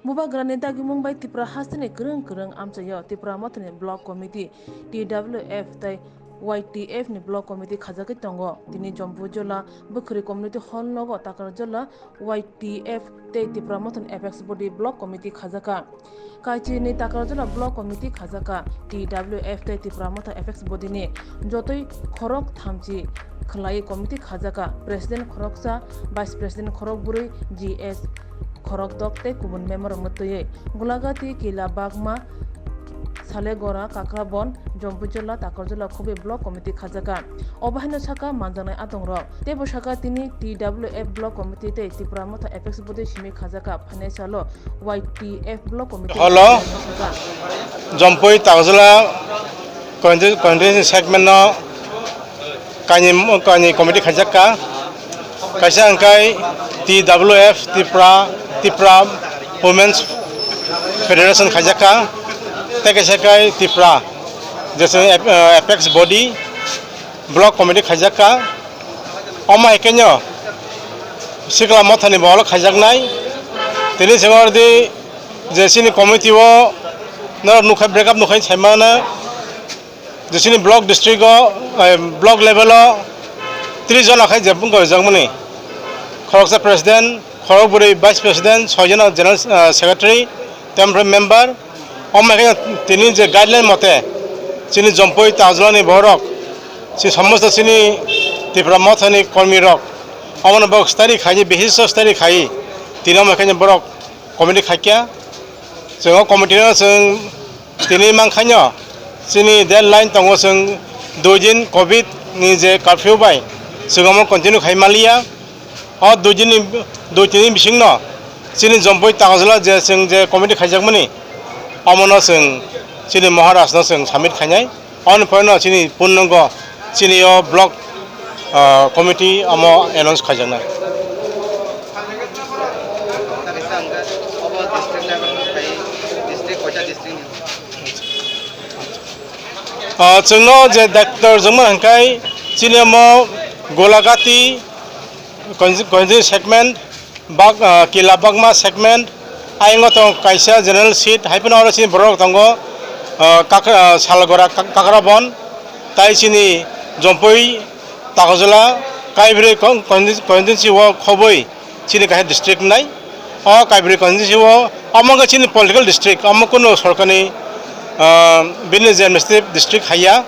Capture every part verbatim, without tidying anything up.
Bubagrani dagimung bai Tipra hasteni kwrwng kwrwng amchaio Tipra Mothani Block Committee, T W F tei Y T F ni Block Committee khajagwi tongo. Tini Jompuijola Bwkhwrwi Community Hall nogo Takarjola Y T F tei Tipra Mothani Apex Body Block Committee khajaka. Kaichini Takarjola Block Committee khajaka, T W F tei Tipra Motha Apex Body ni jotoi khorok thamchi khwlai committee khajaka, President khoroksa, Vice President khorok bwrwi, G S khorok dok tei kubun member rokno twiwi Golagati, Kila Bagma, Salegora, Kakrabon, Jompuijola, Takarjola khobwi Block Committee khajaka. Obo haino saka manjaknai adongrok. Teibo saka tini T W F Block Committee tei Tipra Motha Apex Body simi khajaka phainai salo Y T F Block Committee Hello. Khajaka. Jompui Takarjola consti-, constituency segment no kaini, kaini committee khajak ka. Kaisa hwnkhe T W F Tipra, Tipra Women's Federation khajak ka. Tei kaisa khe Tipra, jese, eh, Apex Body Block Committee khajak ka. Omo hai khe no Sikla Mothani bo olo khaijaknai. Tini se oro di je chini committee o norok nukha break up nukha sai mano. Je chini block district o, eh, block level o tris jona khai je bung gori jakmani. Khoroksa president, khorok bwrwi vice president, soi jona general, eh, secretary, tei omo member. Omo hai khe tini je guideline mote chini Jompui Takarjola ni borok, si somosto chini Tipra Motha ni kormi rok, omo no borok study khai, bihisto study khai, tini omo hai khe borok committee khai kha. Chwng o committee no chwng tini mankhaino chini deadline tongo, chwng dui din covid ni je curfew bai chwng omo continue khai maliya. O dui din ni, dui tin ni bisingno chini Jompui Takarjola je chwng je committee khaijakmani, omono chwng chini Maharaj no chwng submit khainai. Oni pore no chini purnango chini o block, ah, committee omo announce khaijaknai. Ah, chwngno je daitwr jwngma hwnkhai chini omo Golagati consti-, constituency segment, Bag-, ah, Kila Bagma segment, ayang o tongo kaisa general seat, hai phano oro chini borok rok tongo, ah, Kak-, ah, Salgora, Kak-, Kakrabon, tai chini Jompui, Takarjola, Kaibrwi con-, con-, constituency o khobwi chini kaisa district wngnai. O Kaibrwi constituency o, omo wngkha chini political district, omo kunu sorkarni, ah, bini je administrative district haiya.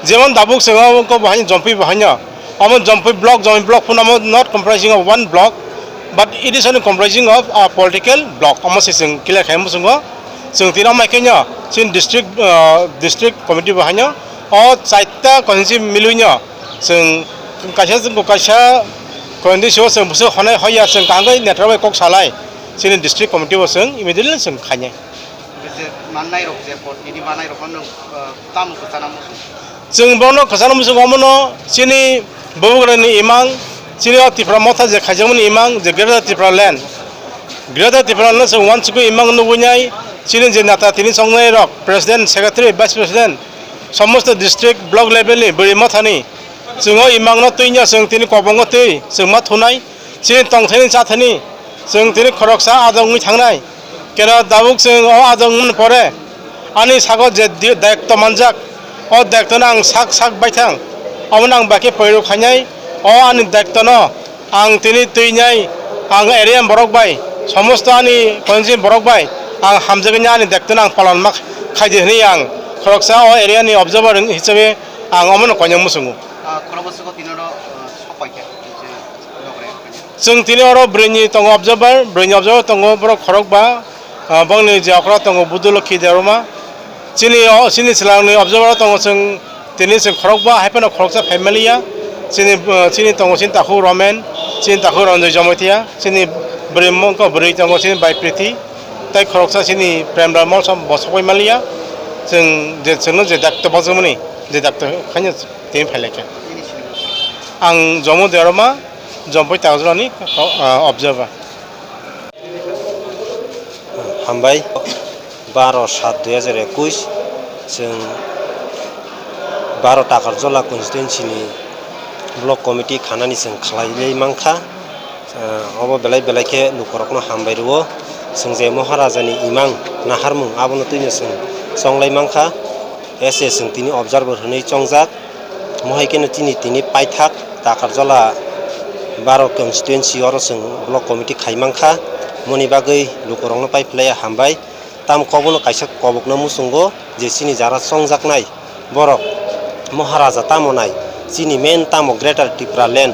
Jemon tabuk chwng o wngkha bo haino Jompui bo haino. Omo Jompui block, Jompui block phano omo not comprising of one block, but it is only comprising of a political block. Omo se chwng clear khai muchungo. Chwng tini omo hai khe no chini district, ah, district committee bo haino o chaita constituency milwi no chwng kaisa, chwng kaisa constituency o chwng bwswk honai hoya chwng kaham khe netra bai kok salai chini district committee bo chwng immediately chwng khainai. Bese mannairok je bo tini manairok no, ah, tamo kwchana muchung? Chwng bono kwchana muchung omono chini Bubagrani imang, chini o Tipra Motha je khaijakmani imang je Greater Tipra Land. Greater Tipra Land chwng uansukwi imang nugwi nai, chini je neta tini chongnai rok, President, Secretary, Vice President, somosto district, block level ni bwrwi mothani chwng o imang no twi no chwng tini kobongo twi chwng ma thunai. Chini tongthani chathani chwng tini khoroksa adong wngwi thangnai. Keno tabuk chwng o adong wngmani pore ani sago je di-, daitw manjak, o daitw no ang sak sak baithang, omono ang bai khe poiro khainai. O ani daitw no ang tini twinai, ang area borok bai, somosto ani constituency borok bai ang hamjagwi ani daitw no ang palon ma khaidi hwnwi ang khoroksa o area ni observer hisabe ang omono koinai muchungo. Ah, khoroksa tini oro, ah, sok paikha, je, nokre. Chwng tini oro bwrwini tongo observer, bwrwini observer tongo borok khorokba, ah, bongni je okra tongo Budulokhi Debbarma. Chini o, chini selangni observer tongo chwng tini chwng khorokba, hai phano khoroksa family ya. Chini, ah, chini tongo chini takhuk Romen, chini takhuk Ranjoy Jamatia, chini bwrwi mongkha bwrwi tongo chini bai Prithi, tei khoroksa chini Premlal Molsom bo sokoi maliya. Chwng je chwngno je dakto bajwkmani, je dakto khaino tini phailaikha. Ang Jomo Debbarma, Jompui Takarjolani, ah, observer. Hambai, baro sat dui hajar ekush, chwng baro Takarjola constituency ni block committee khanani chwng khlaiwi mankha. Ah, obo belai belai khe lukurokno hambai rwo. Chwng je Maharajani imang naharmung abono twino chwng chonglai mankha, S A chwng tini observer hwnwi chongjak. Mohai kheno chini tini paithak Takarjala baro constituency oro chwng block committee khai mankha, moni bagwi lukurokno pai phlaiya hambai. Tamo kobono kaisa kobokno muchungo je chini jara chongjaknai borok Maharaja tamo nai, chini main tamo Greater Tipraland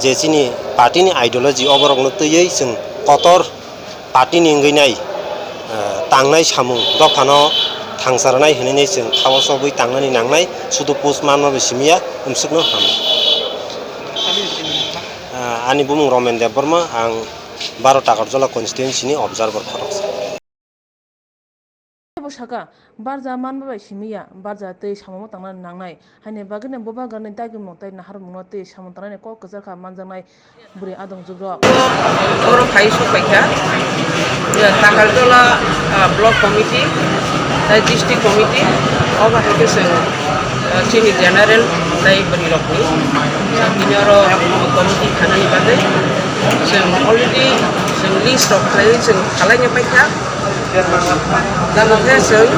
je chini party ni ideology oborokno twiwi chwng kotor party ni wngwi nai, eh, tangnai samung dophano thangsa rwnai hwnwi nai chwng khao chobwi tangnani nangnai, sudu post manma bai simiya, umsukno ham. Eh, ani bumung Romen Debbarma, ang baro Takarjala constituency ni observer khoroksa. Bo saka, barja manma bai simiya, barja tei samungno tangna nangnai. Haini bagwino boba ganwi dagimung tei naharmungno tei samung tangnani kok kwchar kha manjaknai bwrwi adong jugrok. Oro phai sok paikha, Takarjala, ah, block committee, tei district committee, obo hai khe chwng, ah, chini general tei bwrwi rokni, ah, bini oro committee khanani bagwi chwng already chwng list rok khlaiwi chwng khalaina paikha. Tamo khe chwng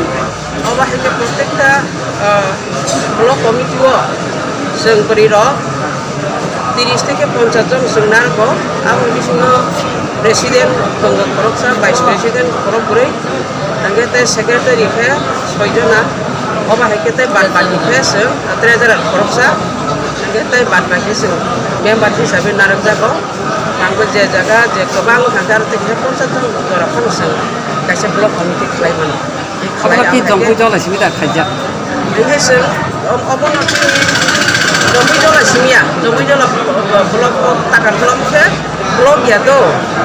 obo hai khe protekta, ah, block committee o chwng bwrwi rok tiris theke ponchas jon chwng narwgo. Aboni bisingo president tongo khoroksa, vice president khorok bwrwi, hwnkhe tei secretary khe soi jona. Obo hai khe tei bad baki khe chwng treasurer khoroksa, hwnkhe tei bad baki chwng member hisabe narwkjago. Ang bo je jaga je kwbang thangkhe aro tei kisa porsa thang jora phano chwng kaisa block committee khlai mano. Abo khe jongpui jola simi da khaijak. Hinkhe chwng obono chini jongpui jola simi ya, jongpui jola block o Takarjala khe block ya do.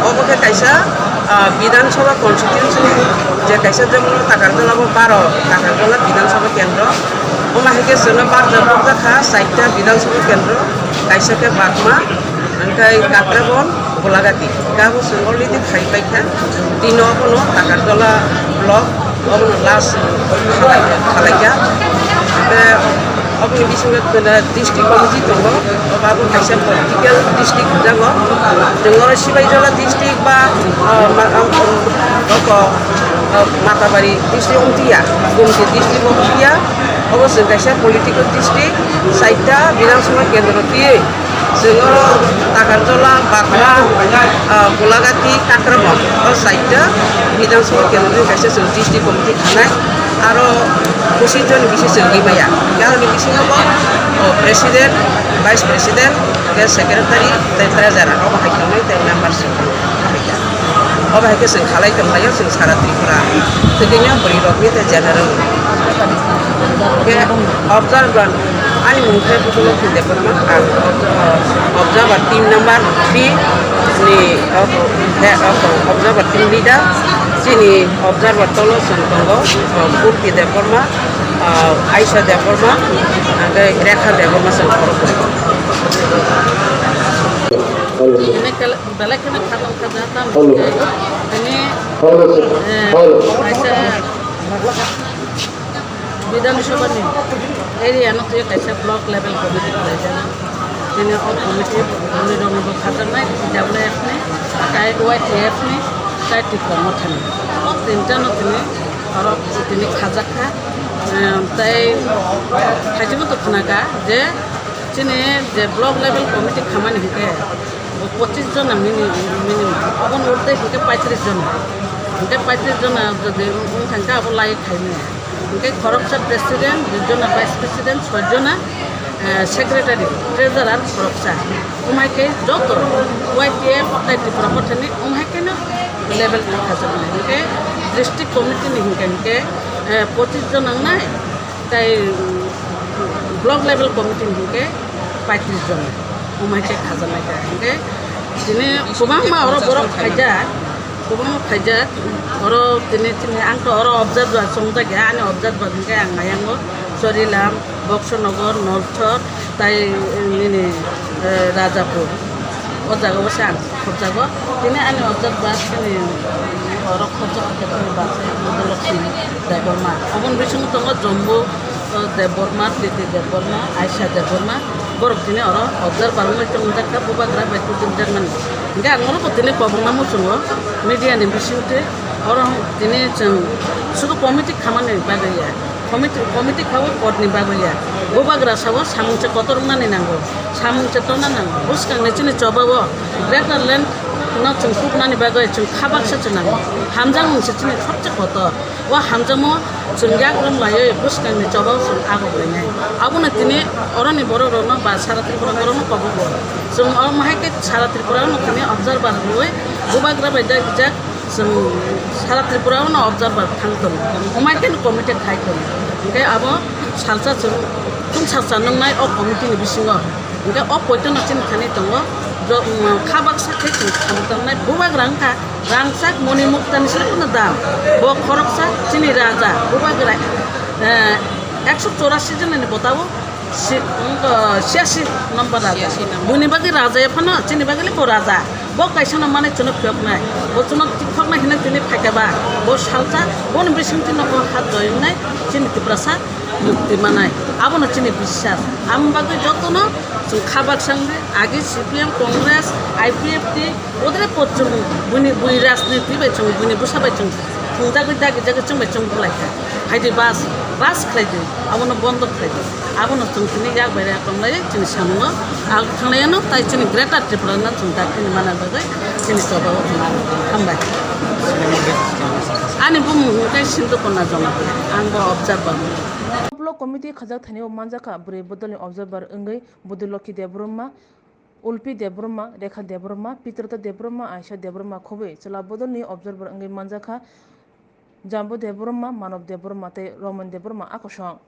Obo khe kaisa, ah, Bidhan Sabha constituency ni je kaisa jemon Takarjala bo baro Takarjala Bidhan Sabha kendro. Omo hai khe chwngno barja borjakha chaita Bidhan Sabha kendro, kaisa khe Bagma, hwnkhe Kakrabon, Golagati. Kabo chwng already khai paikha. Tino abono Takarjala block, obono last khalai-, khalaikha. Hwnkhe oboni bisingo district committee tongo, obo abo kaisa political district hwnjago. Chwng oro Sipaijala district ba, ah, ma-, ah, oko, ah, Matabari district wngtiya, Gumti district wngtiya. Obo chwng kaisa political district, chaita Bidhan Sabha kendro twiwi chwng oro Takarjala, Bagma, ah, Golagati, Kakrabon, o chaita Bidhan Sabha kendro twiwi kaisa chwng district committee khanai. Aro pochisjon ni bisi chwng rimaya. Aroni bisingo bo, o, president, vice president, tei secretary, tei treasurer, obo hai khe wngnai tei membership. Obo hai khe chwng khalai tonglaio chwng sara Tripura. Tei tini o bwrwi rokni tei general. Khe observer, ani mung khe Putulokhi Debbarma, ang observer team number three ni, o, he, o, observer team leader. Chini observer tolo chwng tongo, o, Purti Debbarma, o, Aisha Debbarma, hwnkhe Rekha Debbarma chwng khoroknwi. Ini kal-, belai kheno khatang kha jata. Hello. Ini, Hello, sir. Eh, Hello. Kaisa Bidhan Sabha ni area no twi kaisa block level committee khlaijak. Ini o committee ni rong bo khajaknai, T W F ni, tai Y T F ni, tai Tipra Motha ni. O tinta no tini oro tini khajak kha. Em, tai khaijak to khna kha je Chini je block level committee khamani hinkhe bo pochis jona mini-, minimum, aboni urde hinkhe paitris jona. Hinkhe paitris jona jodi wng thangkhe abo lai khaimani. Hinkhe khoroksa president, dui jona vice president, soi jona, eh, secretary, treasurer khoroksa. Umhai khe joto Y T F tei Tripura Mothani umhai kheno level khajaknai. Hinkhe district committee ni hinkhe, hinkhe, eh, pochis jona wngnai. Tai, um, block level committee ni hinkhe paitris jon, umai khe khajaknai kha. Hinkhe tini kwbangma oro borok phaijak, kwbangma phaijak. Oro tini, tini ang to oro observer chongjak ya, ani observer hinkhe ang ayango Chorilam, Boksonogor, Nolchor, tai, eh, nini, eh, Rajapur. O jaga o se ang khobjago. Tini ani observer bus tini oro khobjak khe tini bus Budolokhi Debbarma. Oboni bisingo tongo Jombo, eh, Debbarma, Titi Debbarma, Aisha Debbarma. Borok tini oro observer wngwi tongjakha, bubagra bai tubujak mani. Hingke ang oro bo tini kobokna muchungo media ni bisingtwi oro tini chwng sudu committee khamani bagwi ya. Committee, committee khawi court ni bagwi ya. Bubagra sao samung se kotor wngnani nango, samung se tonna nango. Bwskang ni chini choba o greater land no chwng tubunani bagwi chwng kha baksa se nango. Hamjakmung se chini sobse kotor. O hamjakmung chwng yak rom laiwi bwskang ni choba o chwng agok lainai. Abono tini oroni borok rokno ba sara Tripura borokno kobogo. Chwng o mahai khe sara Tripura no tini observer rwwi bubagra bai dagijak. Chwng sara Tripura o no observer thang tongo. Omai khe no committee khai tongo. Hingke abo salsa chwng chwng salsa nungnai o committee ni bisingo. Hingke o poito no chini thani tongo. Jo-, um, kha baksa khe chwng thani tongnai bubagra wngkha rangchak moni mukta ni sero no dam. Bo khoroksa chini raja bubagra, eh, ekso chorasi jona ni botao si-, wngkha siasi number raja. Siasi number. Buini bagwi raja ya phano, chini bagwi le bo raja. Bo kaisa no mane chwngno phiyoknai. Bo chwngno phiyoknai hinwi tini phaikha ba. Bo salsa, boni bising twi no bo hat joyoknai, chini Tiprasa mukti manai. Abono chini biswas. Aboni bagwi jotono chwng kha baksa wngwi agi C P M, Congress, I P F T, Odre pot chwng buini bui rajniti bai chwng buini bwsa bai chwng thwngjagwi dagi jagwi chwng bai chwng bwlai kha. Hai di bas, bas khlai di, abono bondo khlai di. Abono chwng tini yak bai yak tonglai chini samungo. Ang thanglai ano tai chini Greater Tripura no chwng dakti ni mana bagwi chini choba o chwng ano hambai. Ani bumung hwnkhe Sindhu Kona Jamatia, ang bo observer. Block committee khajak thani o manjakha bwrwi bodolni observer wngwi Budulokhi Debbarma, Ulpi Debbarma, Rekha Debbarma, Pitrata Debbarma, Aisha Debbarma khobwi chwla bodolni observer wngwi manjakha Jambo Debbarma, Manob Debbarma tei Roman Debbarma a kosong.